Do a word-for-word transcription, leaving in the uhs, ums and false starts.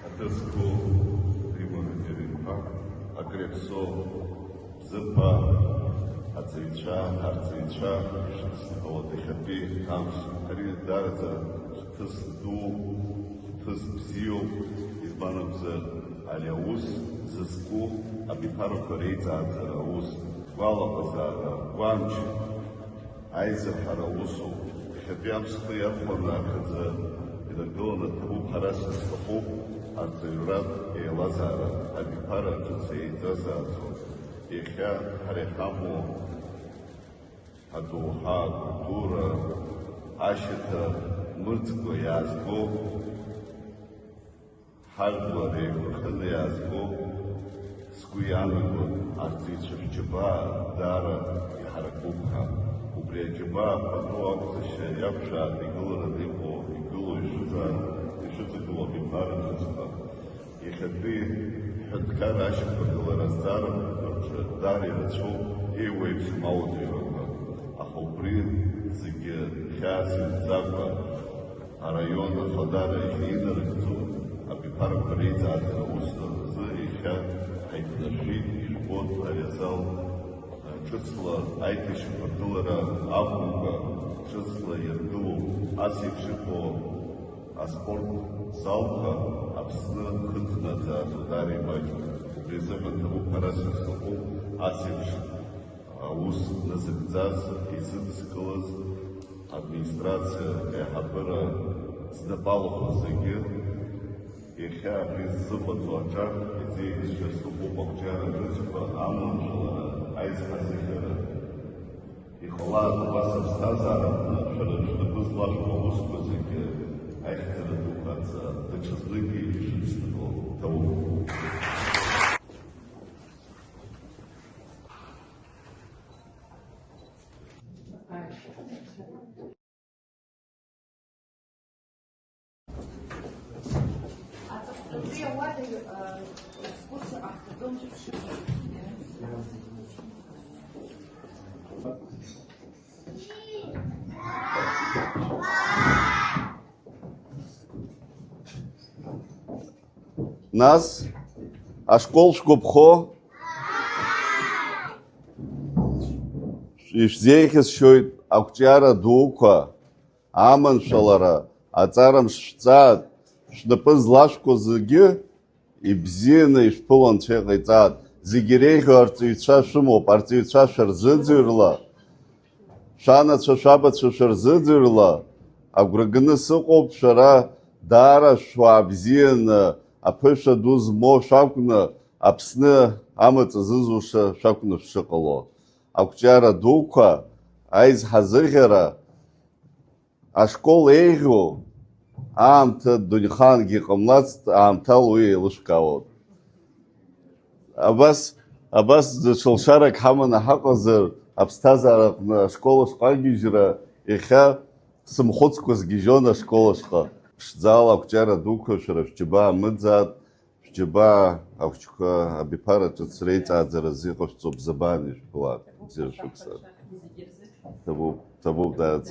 Аҭыԥ зқәу Римма Виҭелиԥҳа, акреԥсоу Бзыԥаа, аҵаҩцәа, арҵаҩцәа, ишәыдысныҳәалоит иахьатәи амш. Ари даараӡа хҭыс ду, хҭыс бзиоуп, избан акәзар, ари аус зызку абиԥарақәа реиҵааӡара аус, гәалаҟазаара, гәамч, аизырҳара усуп. Иахьатәи амш зхы иархәаны ахьӡы инаргыланы ҭабуп ҳәа расҳәар сҭахуп, арҵаҩратә еилазаара абиԥара ҿыц еиҵазааӡоуп. Иахьа ҳара иҳамоу адоуҳа, акультура, ашьаҭа мырӡкәа иаазго, ҳажәлар еиқәырханы иаазго, сгәы иаанагоит, арҵаҩцәа шәџьабаа даара иҳаракуп ҳәа. Убри аџьабаа пату ақәҵашьа иақәшәааит игылараны иҟоу, игылоу ишәыҵа-, ишәыҵагылоу абиԥара ҿыцқәа. Иахьатәи ҳҳәынҭқарра ашьақәыргылара азҵаара рҿы даара ирацәоуп еиуеиԥшым ауадаҩрақәа, аха убри зегьы хьаас имҵакәа, араион ахадара иахьинарыгӡо, абиԥарақәа реиҵааӡара аус рзы иахьа ҳаиқәнаршәеит, ижәбоит ари азал, ҿыцла аиҭашьақәыргылара акәымкәа, ҿыцла иргылоуп ас еиԥш иҟоу аспорт залқәа Аԥсны хыҵнаҵааӡо даара имаҷуп. Убри азыҳәан ҭабуп ҳәа расҳәар сҭахуп ас еиԥш аус назыгӡаз, изыдскылаз, администрациа аиҳабыра знапы алахәыз зегьы, иахьа абри ззыҟаҵоу аҿар изеиӷьасшьо сыҟоуп. Ақәҿиара ҿыцқәа, аманшәалара, аизҳазыӷьара. Иҟалааит убас аԥсҭазаараҟны шәара шәнапы злашәкуа аусқәа зегьы аихьӡара дуқәа адҵа, даҽазныкгьы ишәыцнаго ҭоуп. Нас ашкол шәгәаԥхо? Ишәзеиӷьасшьоит ақәҿиара дуқәа, аманшәалара, аҵара мшәҵааит, шәнапы злашәкуа зегьы ибзианы ишәԥыло Анцәа иҟаиҵааит. Зегьы иреиӷьу арҵаҩцәа шәымоуп, арҵаҩцәа шәырзыӡырҩла, шәанацәа, шәабацәа шәырзыӡырҩла, агәра ганы сыҟоуп, шәара даара шәуаа бзианы, аԥышәа ду змоу шәакәны, Аԥсны амаҵ зызуша шәакәны шәшыҟало. Ақәҿиара дуқәа, аизҳазыӷьара, ашкол еиӷьу аамҭа дунеихаангьы иҟамлацт, аамҭала уи еилышәкаауан. Абас, абас даҽа лшарак ҳаманы ҳаҟазар, аԥсҭазаараҟны ашкол ашҟа агьежьра иахьа сымхәыцкәа сгьежьон ашкол ашҟа. Ԥшӡала ақәҿиара дуқәа шәара шәџьабаа мыӡаат, шәџьабаа ахәыҷқәа абиԥара ҿыц реиҵааӡаразы иҟашәҵо бзабаан ишәԥылааит, бзиара шәықәсааит. Ҭабуп, ҭабуп, даараӡа.